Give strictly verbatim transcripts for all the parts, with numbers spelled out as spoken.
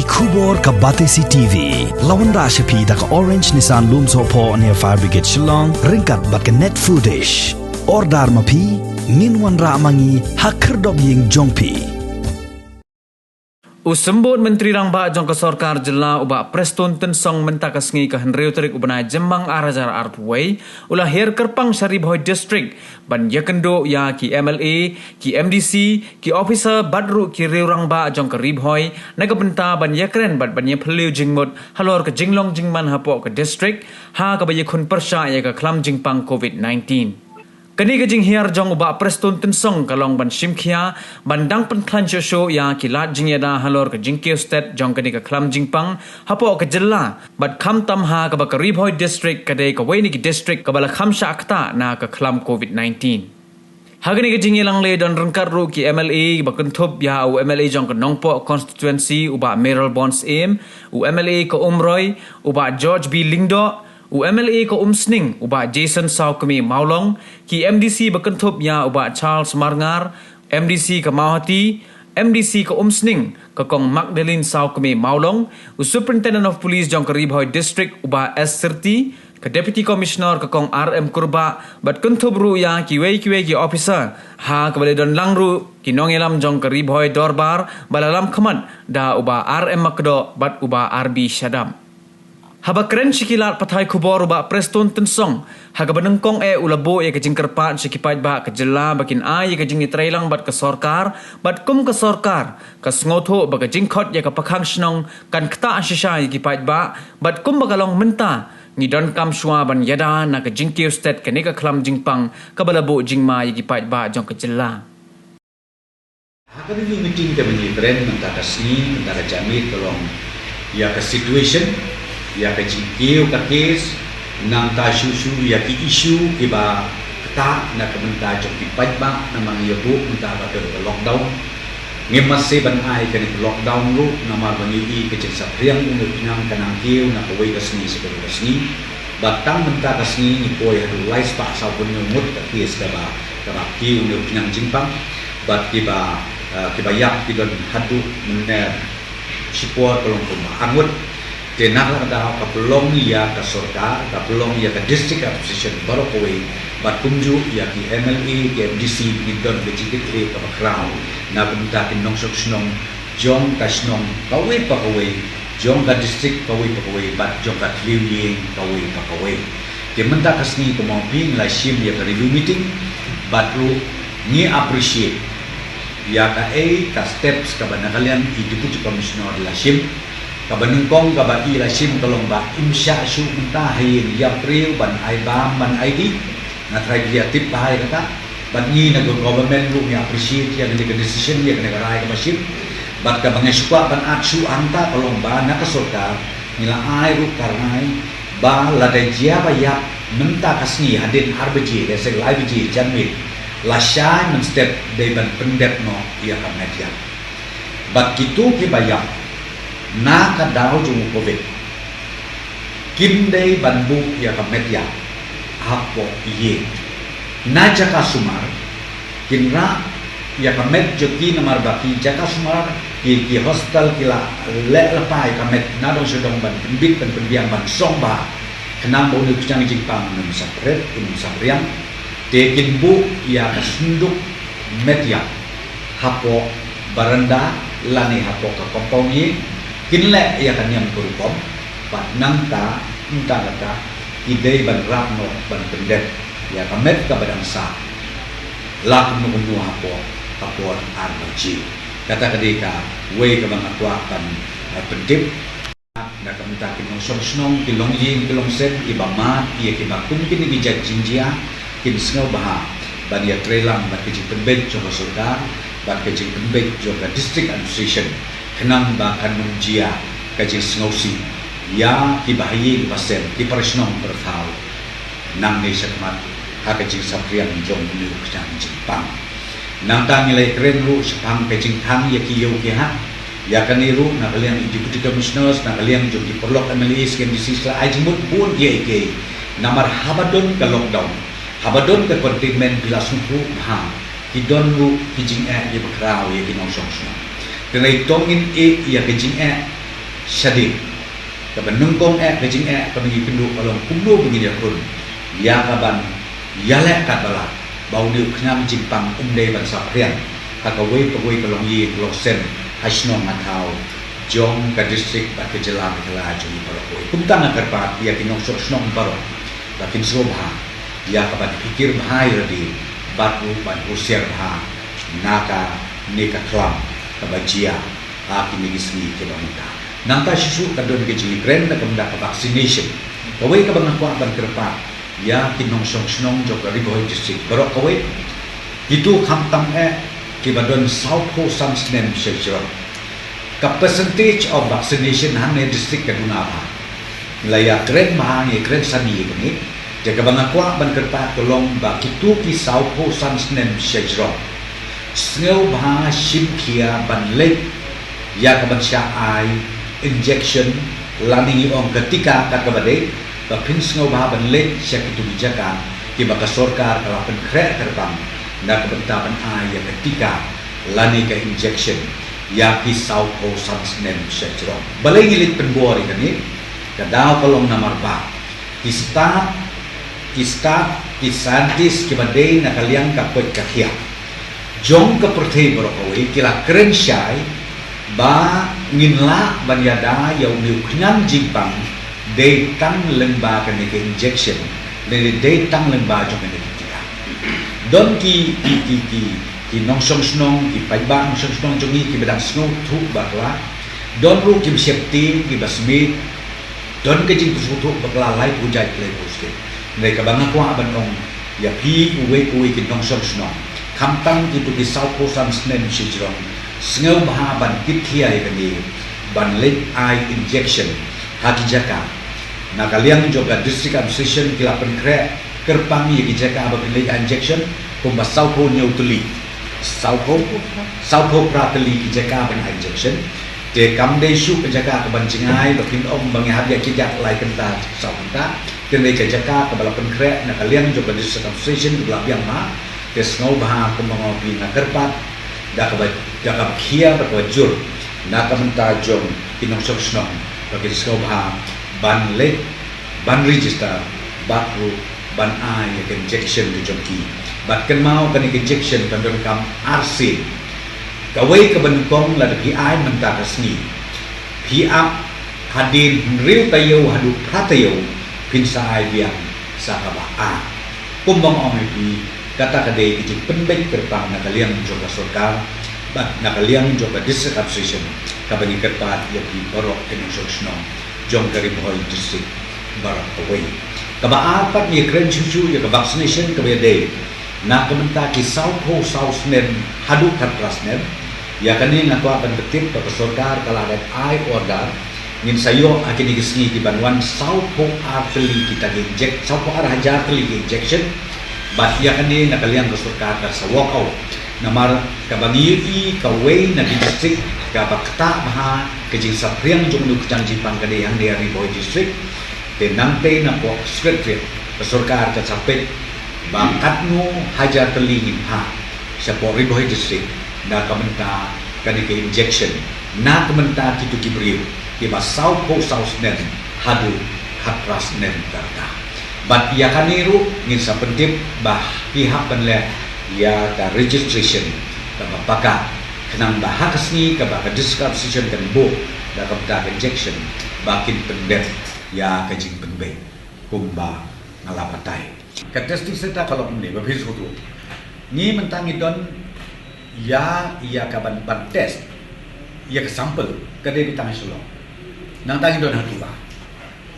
Khubor ka Batesi TV la wanrah sha phi da ka Orange Nissan Lumsohphoh near Fire Brigade Shillong, ryngkat bad ka Net Foodish. Order ma phi, ngin wanrah ma ngi ha khyrdop ïing jong phi. U Symbud Myntri Rangbah jong ka Sorkar Jylla u Bah Prestone Tynsong mynta ka sngi ka hynriew tarik u bnai Jymmang ar hajar arphew wei u la hiar kyrpang sha Ri Bhoi District ban ïakynduh ïa ki MLA, ki MDC, ki officer bad ruh ki riew rangbah jong ka Ri Bhoi na ka bynta ban ïakren bad ban ïaphylliew jingmut halor ka jinglong jingman hapoh ka district, ha kaba ïakhun pyrshah ïa ka khlam jingpang COVID nineteen. Kane ka jinghiar jong u Bah Prestone Tynsong ka long ban shim khia ban dang pynkhlaiñ shuh shuh ïa ki lad jingïada halor ka jingkiew stet jong kane ka khlam jingpang hapoh ka jylla, bad khamtam ha kaba ka Ri Bhoi District ka dei kawei na ki district kaba la kham shah ktah na ka khlam COVID nineteen. Ha kane ka jingïalang leh don ryngkat ruh ki MLA ba kynthup ïa u MLA jong ka Nongpoh Constituency u Bah Mayralborn Syiem, u MLA ka Umroi u Bah George B Lyngdoh, u MLA ka Umsning u Bah Jason Sawkmie Mawlong, ki MDC ba kynthup ïa u Bah Charles Marngar, MDC ka Mawhati, MDC ka Umsning ka Kong Magdalene Sawkmie Mawlong, u Superintendent of Police jong ka Ri Bhoi District u Bah S Syrti, ka Deputy Commissioner ka Kong R M Kurbah, bad kynthup ruh ïa kiwei kiwei ki officer, ha kaba la don lang ruh ki nongïalam jong ka Ri Bhoi Dorbar ba la lam khmat da u Bah R M Makdoh bad u Bah R B Shadap. Haba kren sha ki lad pathai khubor u Bah Prestone Tynsong ha kaba nyngkong eh u la buh ïa ka jingkyrpad sha ki paidbah ka jylla ba kin ai ïa ka jingïatreilang bad ka sorkar, bad kum ka sorkar ka sngewthuh ba ka jingkhot ïa ka pakhang shnong kan ktah shisha ïa ki paidbah, bad kumba ka long mynta ngi donkam shuwa ban ïada na ka jingkiew stet kane ka khlam jingpang kaba la buh jingma ïa ki paidbah jong ka jylla. Ha ka review meeting kaba ngi kren mynta ka sngi, mynta ka janmiet ka long ïa ka situation, ïa ka jingkiew ka case, nangta shuh shuh ïa ki issue kiba ktah na ka bynta jong ki paidbah, namar ngi ïa buh mynta ka dei ka lockdown. Ngim marse ban ai kane ka lockdown ruh namar ba ngi i ka jingsaphriang une u pynïang ka nang kiew na kawei ka sngi sha kawei ka sngi. Bad tang mynta ka sngi ngi poi haduh lai spah saw phew hynñiew ngut ka case kaba, kaba kiew une u pynïang jingpang. Bad kiba, eh, kiba ïap ki don haduh mynne shipor ka long kumba ar ngut. Te na ka daw ka pynlong ïa ka sorkar, ka pynlong ïa ka district administration baroh kawei, bad kumjuh ïa ki MLA, ki MDC, ngi don ka jingkitkhlieh kaba khraw na ka bynta ki nongshong shnong jong ka shnong kawei pa kawei, jong ka district kawei pa kawei, bad jong ka thliew ïing kawei pa kawei. Te mynta ka sngi kumba ong phi ngi la shim ïa ka review meeting, bad ruh ngi appreciate ïa kaei ka steps kaba na ka liang i Deputy Commissioner la shim. Kaba nyngkong kaba i la shim ka long ba im shah shuh mynta ha ïing ïap briew ban ai bam ban ai dih. Nga tharai phi ïa tip bha ïa kata. Bad ngi na ka government ruh ngi appreciate ïa kane ka decision, ïa kane ka rai kaba shim. Bad kaba nga shu kwah ban add shuh hangta ka long ba na ka sorkar ngi la ai ruh ka rai ba lada jia ba ïap mynta ka sngi hadien ar baje, lehse lai baje janmiet, lashai mynstep dei ban pyndep noh ïa ka met ïap. Bad kito kiba ïap na ka daw jong u Covid kim dei ban buh ïa ka met ïap hapoh ïing. Na jaka sumar kin rah ïa ka met jong ki namar ba ki jaka sumar, ki, ki hospital ki la leh lypa ïa ka met na dong sha dong ban pynbit ban pynbiang ban shong bha. Khnang ba une u pynïang jingpang un ym saphriang, un ym saphriang. Te kin buh ïa ka synduk met ïap hapoh baranda lane hapoh ka compound ïing, kin leh ïa ka niam ka rukom. Bad nangta, mynta kata ki dei ban rah noh ban pyndep ïa ka met kaba dang sah la kumno kumno hapoh ka por ar baje. Kata ka dei kawei kaba nga kwah ban, eh, pyntip. Na ka bynta ki nongshong shnong, ki longïing ki longsem, kiba mad ïa kiba kum kine ki jait jingjia, kin sngewbha ban ïatreilang bad ka jingpynbeit jong ka sorkar bad ka jingpynbeit jong ka district administration, khnang ba kan ym jia ka jingsngewsih ïa kiba ha ïing ba sem, ki para shnong para thaw nangne shakhmat ha ka jingsaphriang jong une u pynïang jingpang. Nangta ngi la ïakren ruh shaphang ka jingthang ïa ki ïew ki hat. Ïa kane ruh na ka liang i Deputy Commissioners, na ka liang jong ki paralok MLAs, ki MDCs la ai jingmut bun kiei kiei. Namar haba don ka lockdown, haba don ka containment, phi la sngewthuh bha, ki don ruh ki jingeh kiba khraw ïa ki nongshong shnong. Te ngi tang ngin ïeh ïa ka jingeh shadien. Kaba nyngkong eh ka jingeh kaba ngi kynduh ka long kumno ba ngin ïakhun ïa kaban ïaleh katba lah ba une u khñiang jingpang um dei ban saphriang ha kawei pa kawei ka longïing ka longsem ha shnong ha thaw jong ka district bad ka jylla Meghalaya jong ngi baroh kawei. Kumta nga kyrpad ïa ki nongshong shnong baroh ba kin sngewbha ïa kaban phikir bha ïa lade bad ruh ban husiar bha na kane ka khlam kaba jia ha kine ki sngi kiba mynta. Nangta shuh shuh ka don ka jingkren na ka bynta ka vaccination. Kawei kaba nga kwah ban kyrpad ïa ki nongshong shnong jong ka Ri Bhoi District baroh kawei, kito khamtam eh kiba don sawphew san snem sha jrong. Ka percentage of vaccination hangne district ka duna bha. Ngi la ïakren bha, ngi kren sani ïa kane. Te kaba nga kwah ban kyrpad ka long ba kito ki sawphew san snem sha jrong, sngewbha shim khia ban leit ïa kaban shah ai injection lane ngi ong ka tika kat kaba dei, ba phin sngewbha ban leit sha kito ki jaka kiba ka sorkar ka la pynkhreh kyrpang na ka bynta ban ai ïa ka tika lane ka injection ïa ki sawphew san snem sha jrong. Balei ngi leit pynbor ïa kane? Ka daw ka long namar ba ki stad, ki stad, ki scientist kiba dei na ka liang ka koit ka khiah jong ka pyrthei baroh kawei ki la kren shai ba ngin lah ban ïada ïa une u khñiang jingpang dei tang lyngba kane ka injection, dei, dei tang lyngba jong kane ka tika. Don ki, ki, ki, ki, ki nongshong shnong, ki paidbah nongshong shnong jong ngi kiba dang sngewthuh bakla. Don ruh kiba sheptieng, kiba smiej, don ka jingpynsngewthuh bakla laiphew jait laiphew skhem. Hynrei kaba nga kwah ban ong ïa phi uwei uwei ki nongshong shnong, khamtam kito ki sawphew san snem sha jrong, sngewbha ban kit khia ïa kane ban leit ai injection ha ki jaka. Na ka liang jong ka District Administration ki la pynkhreh kyrpang ïa ki jaka ba kin leit ai injection kumba sawphew hynñiew tylli. Sawphew, sawphew phra tylli ki jaka ban ai injection. Te kam dei shuh ka jaka kaban jngai ba kin ong ba ngi hap ïa ki jaka lai kynta saw kynta. Te dei ka jaka kaba la pynkhreh na ka liang jong ka District Administration kaba la biang ma. Te sngewbha kumba nga ong ïa phi, nga kyrpad da kaba, da kaba khia bad kaba jur na ka bynta jong ki nongshong shnong ba kin sngewbha ban leit ban register bad ruh ban ai ïa ka injection ka jong ki. Bad kynmaw kane ka injection kan donkam arsien. Kawei kaba nyngkong lada phi ai mynta ka sngi, phi ap hadien hynriew taïew haduh phra taïew phin sa ai biang sa kaba ar. Kumba nga ong ïa phi, kata ka dei ka jingpynbeit kyrpang na ka liang jong ka sorkar bad na ka liang jong ka District Administration kaba ngi kyrpad ïa phi baroh ki nongshong shnong jong ka Ri Bhoi District baroh kawei. Kaba ar pat ngi kren shuh shuh ïa ka vaccination kaba ïadei na ka bynta ki sawphew saw snem haduh khatphra snem. Ïa kane nga kwah ban pyntip ba ka sorkar ka la dep ai order ngin sa ïoh ha kine ki sngi ki ban wan sawphew ar tylli kita ki injek, sawphew ar hajar tylli ki injection. Bad ïa kane na ka liang ka sorkar ka sa work out. Namar kaba ngi ïohi kawei na ki district kaba ktah bha ka jingsaphriang jong une u khñiang jingpang ka dei hangne ha Ri Bhoi District. Te nangtei na pok Secretariat ka sorkar ka sa peit ba katno hajar tylli ngin phah shapoh Ri Bhoi District na ka bynta kane ka injection na ka bynta kito ki briew kiba sawphew saw snem haduh khatphra snem ka rta. Bad ïa kane ruh ngin sa pyntip ba ki hap ban leh ïa ka registration kaba paka khnang ba ha ka sngi kaba ka District Administration kan buh da ka bynta ka injection ba kin pyndep ïa ka jingpynbeit kumba nga la batai. Ka testing center ka long kumne ba phi sngewthuh. Ngi mynta ngi don ïa, ïa ka ban, ban test ïa ka sample ka dei tang ha Shillong. Nangta ngi don ha Tura.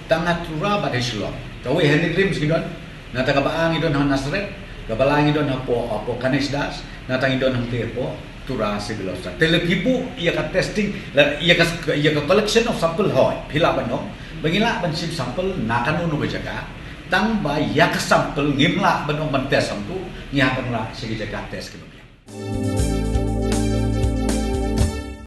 Tang ha Tura bad ha Shillong. Kawei ha NEIGRIHMS ngi don. Nangta kaba ar ngi don ha Nasareth. Kaba lai ngi don hapoh, hapoh Ganesh Das. Nangta ngi don hangtei hapoh Tura Civil Hospital. Te lada phi buh ïa ka testing, la, ïa ka, ïa ka collection of sample hooid, phi lah ban ong ba ngi lah ban shim sample na kano kano ka jaka. Tang ba ïa ka sample ngim lah ban ong ban test hangto, ngi hap ban lah sha ki jaka test kiba biang.